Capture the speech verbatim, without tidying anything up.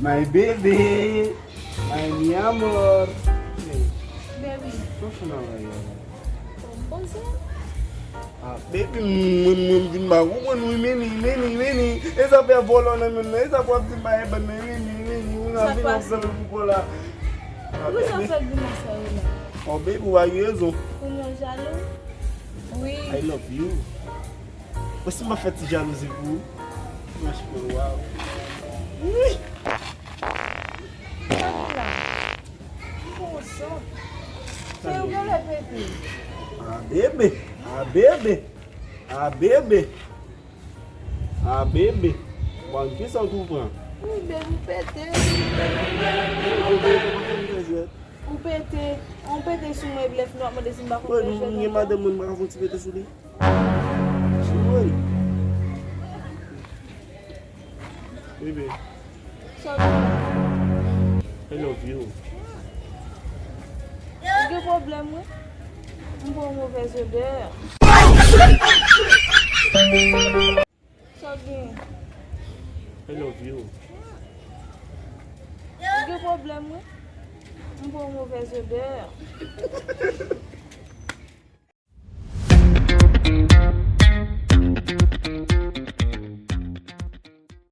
My baby, my mi amor. Hey, baby, sa w fè nan rèy la? Bon, bon, sa. Ah, baby, mwen, mwen vin ba ou, mwen, wi, meni, meni, meni. E sa fè vòlò nan menm nan, e sa pou ap di ba e ban nan, meni, meni, mwen sa vin ap zòlè pou kò la. Poukisa w fè grimas sa yo la? Oh, baby, w a gen rezon. Kounye w jalou? Wi. I love you. Mwen si m ap fè ti jalouzi pou ou. Franchman, waw. Wi. Sa ki la? Konsa. Se yo genlè pete. Ah, bebe. Ah, bebe. Ah, bebe. Ah, bebe. Bon, kisa w tou pran? Wi, bebe, ou pete. Ou pete. Ou pete sou mwen, lè fini w ap mande si m pa konn fè jwèt ankò. Mwen gen madanm mwen, m pa ka fè yon ti pete sou li. Woy. Bebe. Sa w gen? I love you. Ou gen pwoblèm, wi. M pran yon movèz odè. Sa w gen? I love you. Ou gen pwoblèm, wi. M pran yon movèz odè.